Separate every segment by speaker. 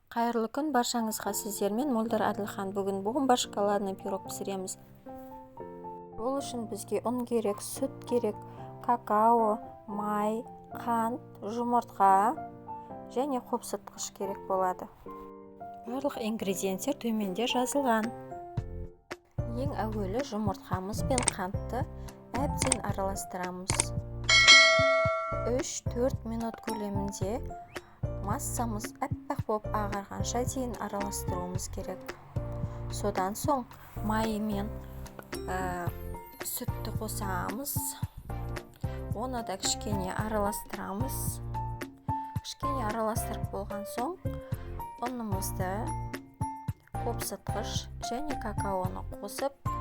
Speaker 1: Қайырлы күн баршаңызға, сіздермен Мөлдір Әділхан. Бүгін бомба шоколадный пирог пісіреміз. Ол үшін бізге ұн керек, сүт керек, какао, май, қант, жұмыртқа және қопсытқыш керек болады. Барлық ингредиенттер төменде жазылған. Ең әуелі жұмыртқамыз бен қантты әбден араластырамыз. 3-4 минут көлемінде массамыз аппақ болып ағарғанша дейін араластыруымыз керек. Содан соң май мен сүтті қосамыз. Оны да кішкене араластырамыз. Кішкене араластырып болған соң ұнымызды, қопсытқыш және какаоны қосып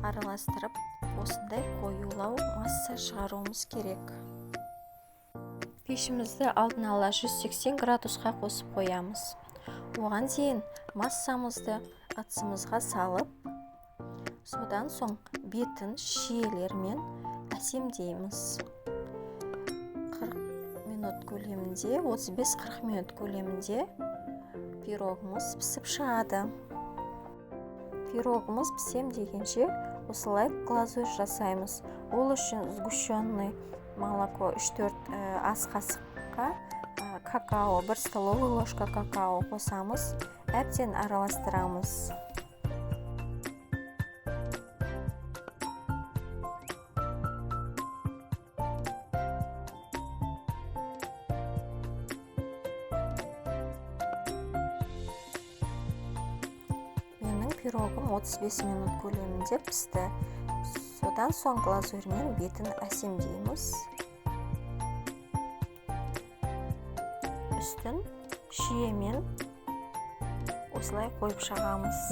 Speaker 1: араластырып, осындай қоюлау масса шығаруымыз керек. Пешімізді алдын ала 180 градусқа қосып қоямыз. Оған дейін массамызды ыдысымызға салып, содан соң бетін шиелермен әсемдейміз. 40 минут көлемінде, 35-40 минут көлемінде пирогымыз пісіп шығады. Пирогымыз пісем дегенше осылай глазурь жасаймыз. Ол үшін сгущенный молоко 3-4 ас қасыққа, какао, 1 столовый ложка какао қосамыз, әбден араластырамыз. Менің пирогым 35 минут көлемінде пісті. Содан соң глазурьмен бетін әсемдейміз. Үстін шиемен осылай қойып шығамыз.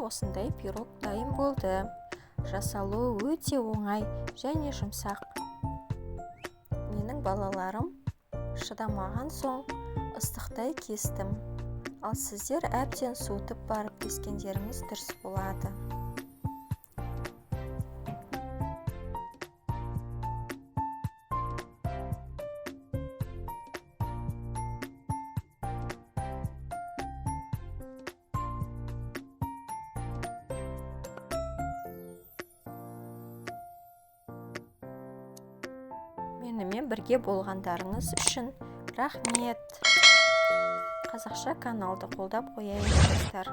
Speaker 1: Осындай пирог дайын болды. Жасалуы өте оңай және жұмсақ. Менің балаларым шыдамаған соң ыстықтай кестім. Ал сіздер әбден суытып барып кескендеріңіз дұрыс болады. Менімен бірге болғандарыңыз үшін рахмет. Қазақша каналды қолдап қояйық, достар.